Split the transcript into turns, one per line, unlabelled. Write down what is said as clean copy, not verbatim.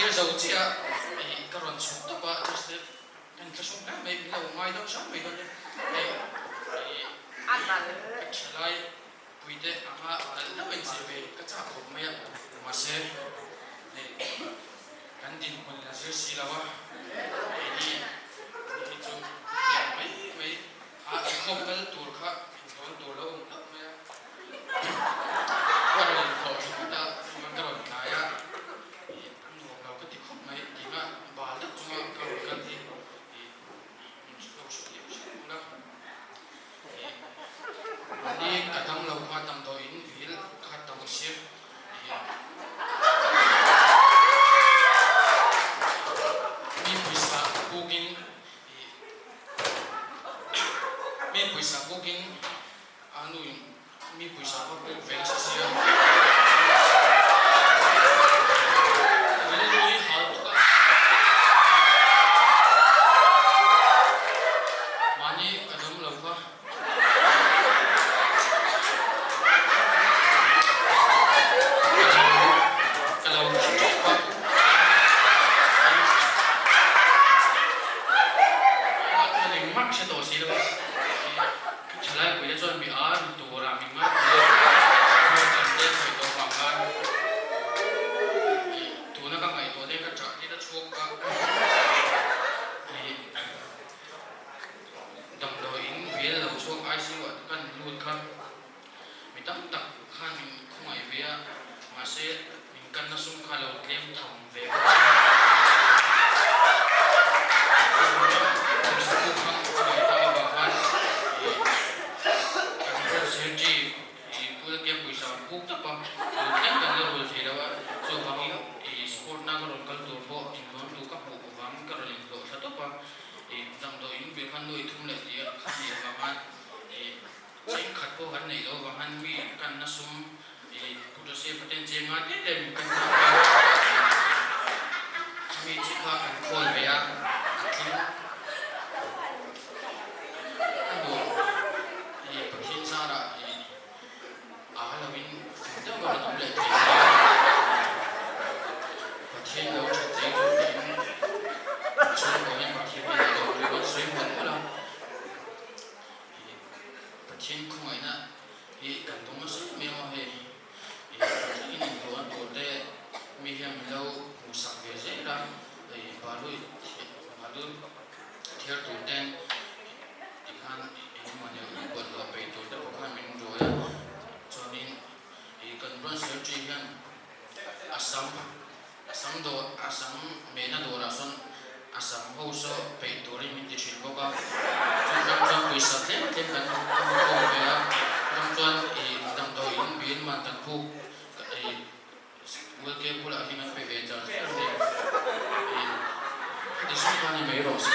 thiar zo chiah a, ih ka rawn chhuk tawp a, just te ka inthlahrung hle mai, min lo ngai deuh hram mai dawn nia, hei ih ka thalai puite anga nalh deuh a inchei ve ka chak khawp mai a, mahse hei kan dinhmun in a zir si lo a, keini hi chu hniam mai mai a inkhawm kal tur kha indawn tur lo awm hlauh mai a. Ka rawn inhlawh thla phawt a, chuan ka rawn tlai a, ih a nuam lo ka ti khawp mai tih a bal deuh chunga ka rawn kal hi ih min lo hrethiam hret bul a, ih mahni ka dam lo kha damdawiin vil kha tam sia ih mi pawisa bukin ih mi pawisa bukin A nuin mi pawisa kha puk ve nasa sia. Rilru hi hal tuk a. Mahni ka dam lo kha. Ka lo thi tawp a. Engmah hre tawh si lo a. Thalai puite chuan mi a ni turah min ngaithla a, thil kan te sawi tawh vang khan ih tuna ka ngaihtuah te ka chah tir a chhuak a, ih damdawiin bial lo chhuak ICU ah te kan lut kha mi tam tak khan min khawngaih ve a, mahse min kanna sum kha lo tlem tham ve bawk a. Pawisa pawh kha ka ngaih tak avang khan ih kan rawn zirṭi ih pula te pawisa an puk tawp a, tun thleng kan la rul thei lo a, chuvangin ih sport na ka rawn kal tur pawh inlawn tur ka hmuh avangin ka rawn inhlawh thla tawp a, ih damdawi in beh khan nuai thum leh tih a kha nih avang khan ih Chengkhat pawh kan neih loh vang han mi kanna sum i Pu Joseph-a ten chenga te te min kan tak a, khami chi kha kan khawl ve a, a tling a nuam i Pathian zarah i a lo in fing deuh a rawn awm leh thei a, Pathian lo that zai chu tiin chhungkaw hian Pathian hnenah lo thu kan sawi mawlh mawlh a. Pathian khawngaihna hi kan dawng nasa em em a hei Pathian inhlawhna tur te mi hian min lo hmuhsak ve zel a, hei balu balu thiar tur ten tikhan engemaw neuh neuh bawlhhlawh peih tur te pawh khan min ruai a, chuanin kan branch secretary hian Assam A sam dawr, a sam mehna dawrah sawn a sam ho saw peih turin min ti thin bawk a, chu ram chuan pawisa tlem tlem kan hmu khawm ve a, ram chuan ih damdawi in bill man kan puk ih ULK bulah hian kan pe ve char char a ni. Ih heti sum kha ni mai rawh se.